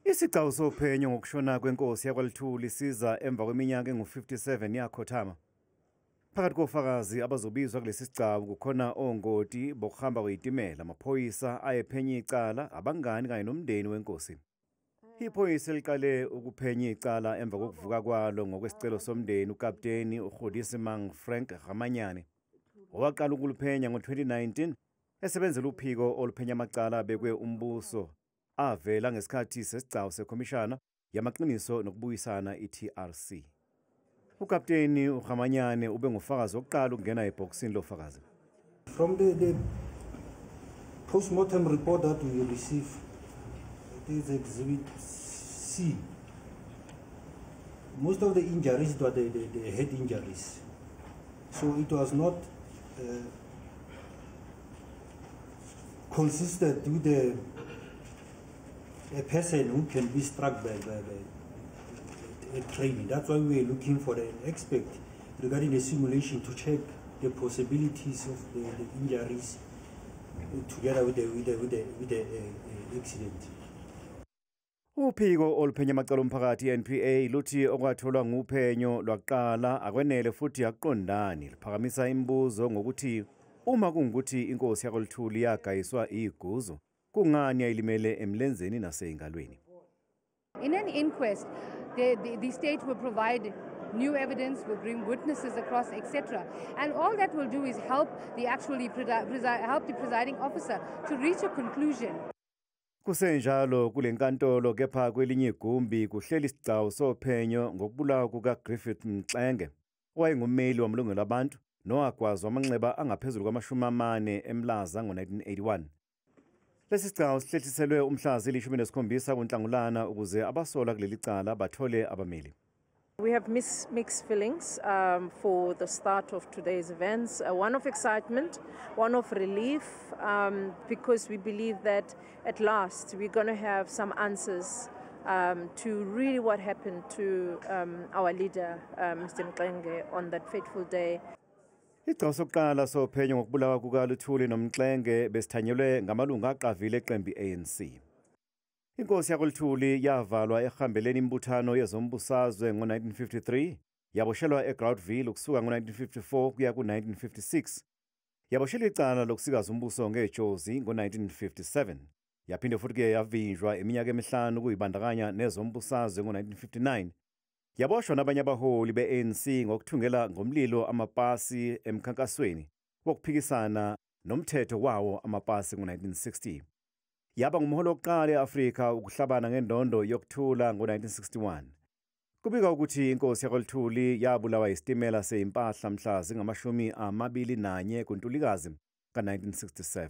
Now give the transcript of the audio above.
Isigcawu sophenyo ngokushona kwenkosi yakwaLuthuli siza emva kweminyaka engu-57 yakhothama. Phakathi kofakazi abazobizwa kulesi sigcawu kukhona ongoti bokuhamba kwezitimela, amaphoyisa ayephenya icala, abangani kanye nomndeni wenkosi. Iphoyisa eliqale ukuphenya icala emva kokuvuka kwalo ngokwesicelo somndeni ukapteni uKgodisimang Frank Ramanyane, owaqala ukuluphenya ngo-2019 esebenzela uphiko oluphenya amacala abekwe umbuso avela ngesikhathi sesigcawu sekhomishana yamaqiniso nokubuyisana i-TRC. Ukapteni uRamanyane ube ngufakazi wokuqala ukungena ebhokisini lofakazi. From the post-mortem report that we received, it is Exhibit C. Most of the injuries were the head injuries. So it was not consistent with a person who can be struck by a train. That's why we are looking for an expert regarding the simulation to check the possibilities of the injuries together with the accident. Uphiko oluphenya amacala omphakathi i-NPA luthi okwatholwa nguphenyo lwaqala akwenele futhi akuqondani, liphakamisa imibuzo ngokuthi uma kungukuthi inkosi yakwaLuthuli yagayiswa iguzu, kungani yayilimele emlenzeni naseyingalweni. In an inquest, the state will provide new evidence, will bring witnesses across, etc. And all that will do is help the presiding officer to reach a conclusion. Kusenjalo kule nkantolo, kepha kwelinye igumbi kuhleli isigcawu sophenyo ngokubulawa kukaGriffith Mxenge, owayengummeli wamalungelo abantu nowagwazwa amanxeba angaphezulu kwama-40 eMlaza ngo-1981. Lesi sigcawu sihlehliselwe umhla zili-17 kuNhlangulana ukuze abasolwa kuleli cala bathole abameli. We have mixed feelings for the start of today's events. One of excitement, one of relief, because we believe that at last we're going to have some answers to really what happened to our leader, Mr. Mxenge, on that fateful day. Isigcawu sokuqala sophenyo ngokubulawa kukaLuthuli noMxenge besithanyelwe ngamalungu aqavile eqembu i-ANC. Inkosi yakwaLuthuli yavalwa ehambeleni imibuthano yezombusazwe ngo-1953, yaboshelwa eGroutville ukusuka ngo-1954 kuya ku-1956. Yaboshelwa icala lokusikaza umbuso ngejozi ngo-1957. Yaphinde futhi-ke yavinjwa iminyaka emihlanu ukuyibandakanya nezombusazwe ngo-1959. Yaboshwa nabanye abaholi be-ANC ngokuthungela ngomlilo amapasi emkhankasweni wokuphikisana nomthetho wawo amapasi ngo-1960. Yaba ngumholi wokuqala e-Afrika ukuhlabana ngendondo yokuthula ngo-1961. Kubikwa ukuthi inkosi yakwaLuthuli yabulawa isitimela seyimpahla mhla zingama-21 kuNtulikazi ka-1967.